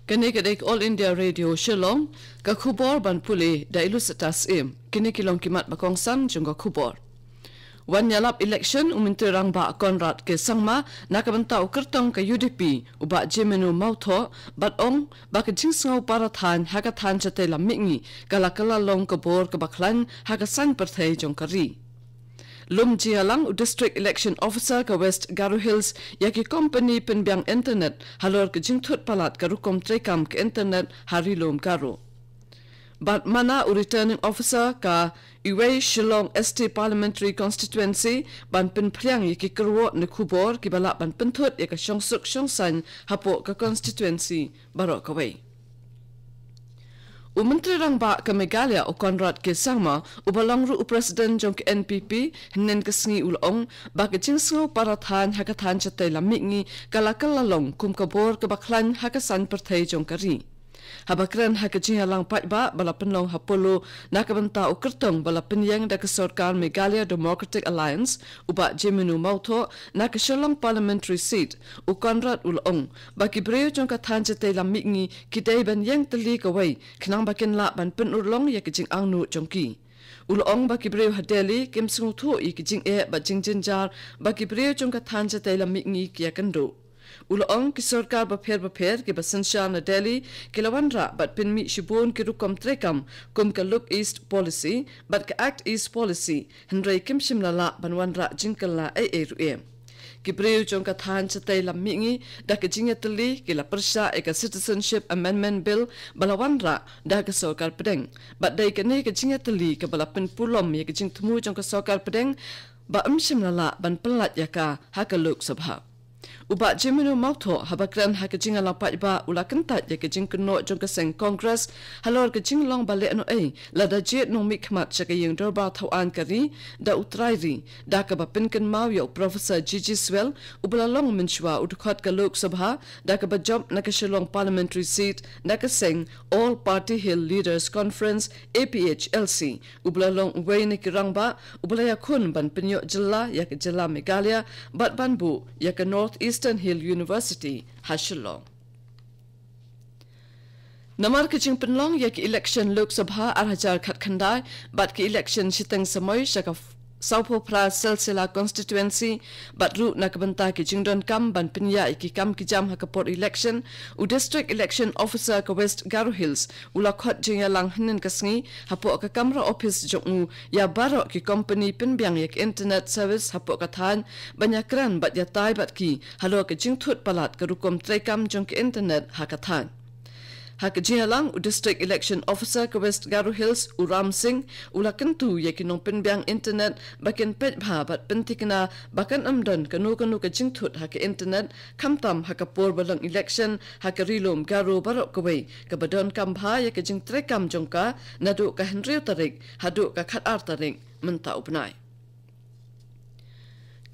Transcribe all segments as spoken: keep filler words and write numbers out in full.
Kane ka dei ka All India Radio Shillong, ka khubor ban pule da i Lucetta Syiem. Kine ki long ki mat ba kongsan jong ka khubor. Wan ïalap election u Myntri Rangbah Conrad K Sangma na ka bynta u kyrtong ka U D P u Bah Jemino Mawthoh, bad ong ba ka jingsngew para thaiñ ha ka thaiñ shatei lam mihngi ka la kylla long ka bor kaba khlaiñ ha ka saiñ pyrthei jong ka ri. Lum jingïalang u District Election Officer ka West Garo Hills ïa ki kompani pynbiang internet halor ka jingthut palat ka rukom treikam ka internet ha Ri Lum Garo. Bad mana u Returning Officer ka iwei Shillong S T Parliamentary Constituency ban pynphriang ïa ki kyrwoh ne khubor kiba lah ban pynthut ïa ka shongsuk shongsaiñ hapoh ka constituency baroh kawei. U Myntri Rangbah ka Meghalaya u Conrad K Sangma, uba long ruh u President jong ka N P P, hynnin ka sngi u la ong ba ka jingsngew para thaiñ ha ka thaiñ shatei lam mihngi ka la kylla long kum ka bor kaba khlaiñ ha ka saiñ pyrthei jong ka ri. Haba kren ha ka jingïalang paidbah ba la pynlong ha Polo na ka bynta u kyrtong ba la pynïeng da ka sorkar Meghalaya Democratic Alliance u Bah Jemino Mawthoh na ka Shillong Parliamentary Seat, u Conrad u la ong ba ki briew jong ka thaiñ shatei lam mihngi ki dei ban ïeng tylli kawei khnang ba kin lah ban pynurlong ïa ka jingangnud jong ki. U la ong ba ki briew ha Delhi kim sngewthuh ïa ki jingeh bad jingjynjar ba ki briew jong ka thaiñ shatei lam mihngi ki ïakynduh. U la ong ki sorkar bapher bapher kiba synshar na Delhi ki la wanrah bad pynmih shibun ki rukom treikam kum ka Look East Policy bad ka Act East Policy, hynrei kim shym la lah ban wanrah jingkylla ei ei ruh em. Ki briew jong ka thaiñ shatei lam mihngi da ka jingïatylli ki la pyrshah ïa ka Citizenship Amendment Bill ba la wanrah da ka sorkar pdeng. Bad dei kane ka jingïatylli kaba la pynpulom ïa ka jingthmu jong ka sorkar pdeng ba ym shym la lah ban pynlait ïa ka ha ka Lok Sabha. U Bah Jemino Mawthoh haba kren ha ka jingïalang paidbah u la kyntait ïa ka jingkynnoh jong ka seng Congress halor ka jinglong ba lehnohei lada jied nongmihkhmat sha ka ïing dorbar thawaiñ ka ri da u trai ri, da kaba pynkynmaw ïa u Professor G G Swell uba la long mynshuwa u dkhot ka Lok Sabha da kaba jop na ka Shillong Parliamentary Seat na ka seng All Party Hill Leaders Conference, A P H L C, uba la long uwei na ki rangbah uba la ïakhun ban pynïoh jylla ïa ka jylla Meghalaya bad ban buh ïa ka North Eastern Hill University ha Shillong. Namar ka jingpynlong ïa ki election Lok Sabha ar hajar khatkhyndai bad ki election shiteng samoi sha ka sawphew phra Silsila constituency bad ruh na ka bynta ki jingdonkam ban pynïaid ïa ki kam ki jam ha ka por election, u District Election Officer ka West Garo Hills u la khot jingïalang hynnin ka sngi hapoh ka kamra ophis jong u ïa baroh ki kompani pynbiang ïa ka internet service hapoh ka thaiñ ban ïakren bad ïatai bad ki halor ka jingthut palat ka rukom treikam jong ka internet ha ka thaiñ. Ha ka jingïalang u District Election Officer ka West Garo Hills u Ram Singh u la kyntu ïa ki nongpynbiang internet ba kin peit bha bad pynthikna ba kan ym don kano kano ka jingthut ha ka internet khamtam ha ka por ba long election ha ka Ri Lum Garo baroh kawei kaba donkam bha ïa ka jingtreikam jong ka naduh ka hynriew tarik haduh ka khatar tarik mynta u bnai.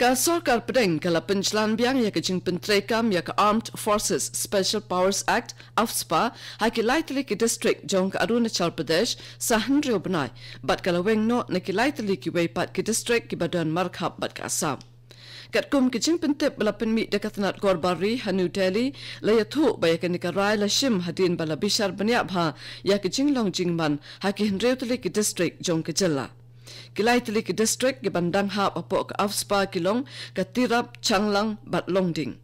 Ka sorkar pdeng ka la pynjlan biang ïa ka jingpyntreikam ïa ka Armed Forces Special Powers Act, AFSPA, ha ki lai tylli ki district jong ka Arunachal Pradesh sa hynriew bnai bad ka la weng noh na ki lai tylli kiwei pat ki district kiba don markhap bad ka Assam. Katkum ka jingpyntip ba la pynmih da ka tnat Gorbar Ri ha New Delhi, la ïathuh ba ïa kane ka rai la shim hadien ba la bishar bniah bha ïa ka jinglong jingman ha ki hynriew tylli ki district jong ka jylla. Ki lai tylli ki district kiban dang hap hapoh ka AFSPA ki long ka Tirap, Changlang bad Longding.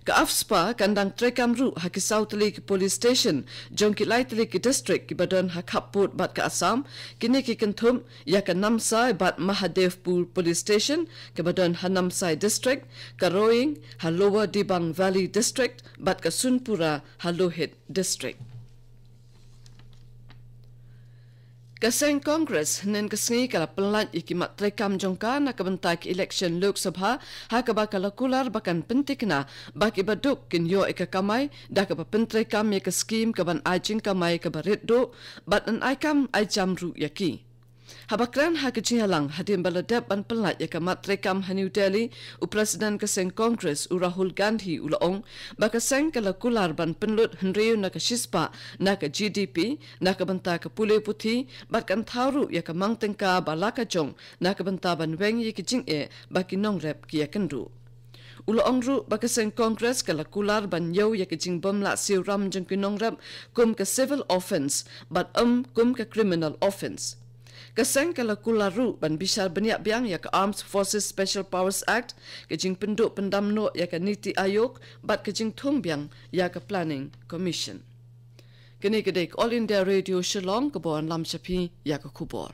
Ka AFSPA kan dang treikam ruh ha ki saw tylli ki police station jong ki lai tylli ki district kiba don ha khappud bad ka Assam, kine ki kynthup ïa ka Namsai bad Mahadevpur Police Station kiba don ha Namsai District, ka Roing ha Lower Dibang Valley District bad ka Sunpura ha Lohit District. Ka seng Congress hynnin ka sngi ka la pynlait ïa ki mat treikam jong ka na ka bynta ki election Lok Sabha, ha kaba ka la kular ba kan pynthikna ba kiba duk kin ïoh ïa ka kamai da kaba pyntreikam ïa ka skim kaban ai jingkamai kaba rit duh bad yn ai kam ai jam ruh ïa ki. Haba kren ha ka jingïalang hadien ba la dep ban pynlait ïa ka mat treikam ha New Delhi, u President ka seng Congress u Rahul Gandhi u la ong ba ka seng ka la kular ban pynlut hynriew na ka shispah na ka G D P na ka bynta ka pule puthi bad kan thaw ruh ïa ka mang tyngka ba la ka jong na ka bynta ban weng ïa ki jingeh ba ki nongrep ki ïakynduh. U la ong ruh ba ka seng Congress ka la kular ban ïew ïa ka jingbym lah siew ram jong ki nongrep kum ka civil offence bad ym kum ka criminal offence. Ka seng ka la kular ruh ban bishar bniah biang ïa ka Armed Forces Special Powers Act, ka jingpynduh pyndam noh ïa ka NITI Aayog bad ka jingthung biang ïa ka Planning Commission. Kane ka dei ka All India Radio Shillong kaba wanlam sha phi ïa ka khubor.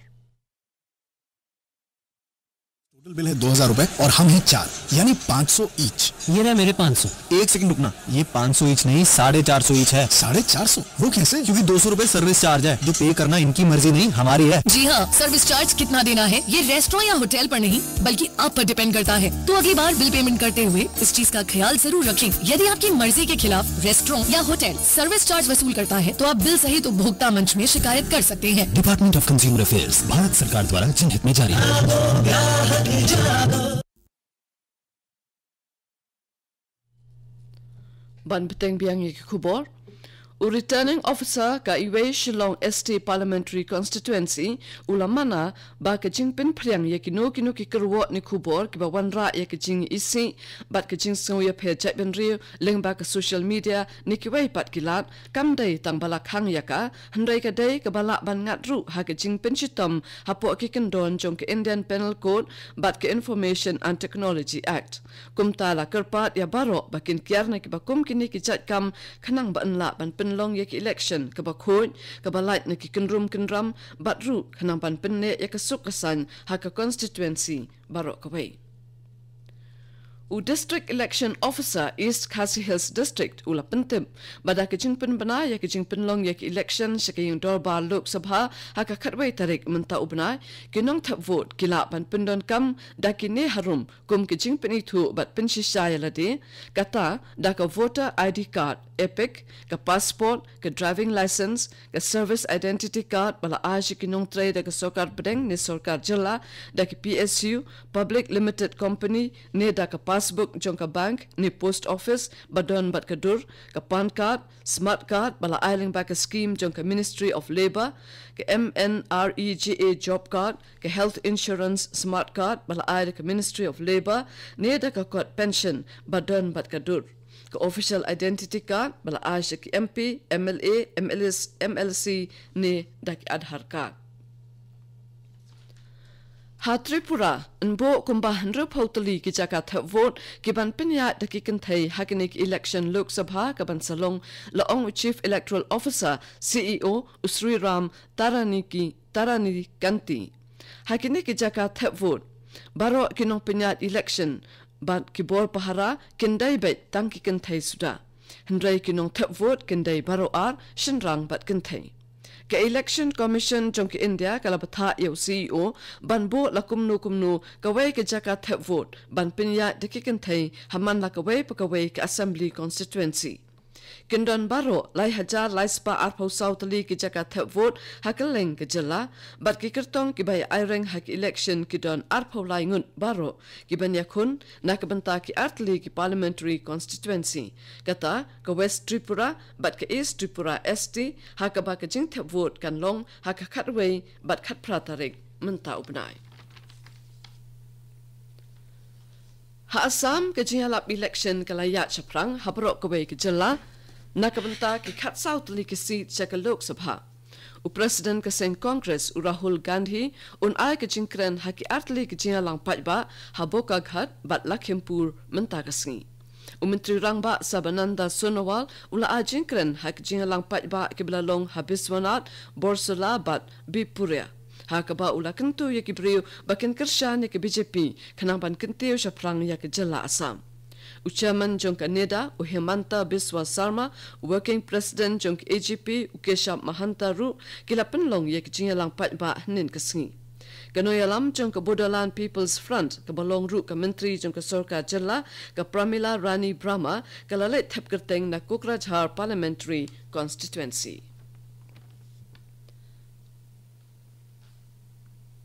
टोटल बिल है दो हजार रुपए और हम हैं चार, यानी पाँच सौ ईच। ये रहे मेरे पाँच सौ। एक सेकंड रुकना, ये पाँच सौ ईच नहीं, साढ़े चार सौ ईच है। साढ़े चार सौ? वो कैसे? क्योंकि दो सौ रुपए सर्विस चार्ज है, जो पे करना इनकी मर्जी नहीं, हमारी है। जी हाँ, सर्विस चार्ज कितना देना है, ये रेस्टोरेंट या होटल पर नहीं, बल्कि आप पर डिपेंड करता है। तो अगली बार बिल पेमेंट करते हुए इस चीज का ख्याल जरूर रखें। यदि आपकी मर्जी के खिलाफ रेस्टोरेंट या होटल सर्विस चार्ज वसूल करता है, तो आप बिल सहित उपभोक्ता मंच में शिकायत कर सकते हैं। Department of Consumer Affairs, भारत सरकार द्वारा जनहित में जारी। Ban bteng biang ïa ki khubor. U returning officer ka iwei Shillong S T Parliamentary Constituency u la mana ba ka jingpynphriang ïa kino kino ki kyrwoh ne khubor kiba wanrah ïa ka jingisih bad ka jingsngew ïapher jaitbynriew lyngba ka social media ne kiwei pat ki lad kam dei tang ba la khang ïa ka, hynrei ka dei kaba lah ban ngat ruh ha ka jingpynshitom hapoh ki kyndon jong ka Indian Penal Code bad ka Information and Technology Act. Kumta la kyrpad ïa baroh ba kin kiar na kiba kum kine ki jait kam khnang ba yn lah ban pynlong ïa ki election kaba khuid, kaba lait na ki kynrum kynram bad ruh khnang ban pynneh ïa ka suk ka saiñ ha ka constituency baroh kawei. U District Election Officer East Khasi Hills District u la pyntip ba da ka jingpynbna ïa ka jingpynlong ïa ka election sha ka ïing dorbar Lok Sabha ha ka khatwei tarik mynta u bnai, ki nongthep vote ki lah ban pyndonkam da kine harum kum ka jingpynithuh bad pynshisha ïa lade, kata da ka voter I D card, EPIC, ka passport, ka driving licence, ka service identity card ba la ai sha ki nongtrei da ka sorkar pdeng ne sorkar jylla, da ki P S U, public limited company, ne da ka passbook jong ka bank ne post office ba don bad ka dur, ka PAN card, smart card ba la ai lyngba ka scheme jong ka Ministry of Labour, ka M N R E G A job card, ka health insurance smart card ba la ai da ka Ministry of Labour ne da ka kot pension ba don bad ka dur, ka official identity card ba la ai sha ki M P, M L A, M L S, M L C ne da ki Aadhaar card. Ha Tripura, yn buh kumba hynriewphew tylli ki jaka thep vote ki ban pynïaid da ki kynthei ha kine ki election Lok Sabha ka ban sa long, la ong u Chief Electoral Officer, C E O, u Sriram Taraniki Taranikanti. Ha kine ki jaka thep vote, baroh ki nongpynïaid election bad ki bor pahara kin dei beit tang ki kynthei suda. Hynrei ki nongthep vote kin dei baroh ar, shynrang bad kynthei. Ka Election Commission jong ka India ka la bthah ïa u C E O ban buh la kumno kumno kawei ka jaka thep vote ban pynïaid da ki kynthei ha man la kawei pa kawei ka Assembly Constituency. Kin don baroh lai hajar lai spah arphew saw tylli ki jaka thep vote ha kylleng ka jylla, bad ki kyrtong kiba ïa aireng ha ki election ki don arphew lai ngut baroh, ki ban ïakhun na ka bynta ki artylli ki parliamentary constituency, kata ka West Tripura bad ka East Tripura S T, ha kaba ka jingthep vote kan long ha ka khatwei bad khatphra tarik mynta u bnai. Ha Assam, ka jingïalap election ka la ïaid shaphrang ha baroh kawei ka jylla na ka bynta ki khatsaw tylli ki seat sha ka Lok Sabha. U President ka seng Congress, u Rahul Gandhi, un ai ka jingkren ha ki artylli ka jingïalang paidbah ha Bokaghat bad Lakhimpur mynta ka sngi. U Myntri Rangbah Sarbananda Sonowal u la ai jingkren ha ka jingïalang paidbah kiba la long ha Biswanath, Borsola bad Bipuria, ha kaba u la kyntu ïa ki briew ba kin kyrshan ïa ka B J P khnang ban kyntiew shaphrang ïa ka jylla Assam. U Chairman jong ka NEDA, u Himanta Biswa Sarma, u Working President jong ka A G P, u Keshab Mahanta ruh ki la pynlong ïa ka jingïalang paidbah hynnin ka sngi. Ka nongïalam jong ka Bodoland People's Front, kaba long ruh ka Myntri jong ka Sorkar Jylla, ka Pramila Rani Brahma, ka la leit thep kyrteng na Kokrajhar Parliamentary Constituency.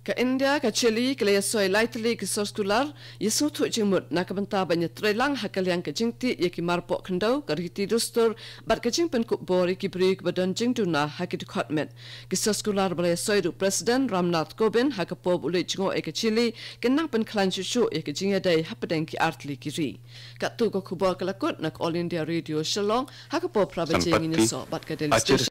Ka India, ka Chile, ka la ïasoi lai tylli ki soskular ïasngewthuh jingmut na ka bynta ban ïatreilang ha ka liang ka jingtih ïa ki marpoh khyndew, ka riti dustur bad ka jingpynkup bor ïa ki briew kiba don jingduna ha ki dkhot met. Ki soskular ba la ïasoi da u President Ramnath Kovind ha ka por ba u leit jngoh ïa ka Chile kin nang pynkhlaiñ shuh shuh ïa ka jingïadei hapdeng ki artylli ki ri. Katto ka khubor ka la kut na ka All India Radio Shillong, ha ka por phra baje ngin ïasoh bad ka Daily Station.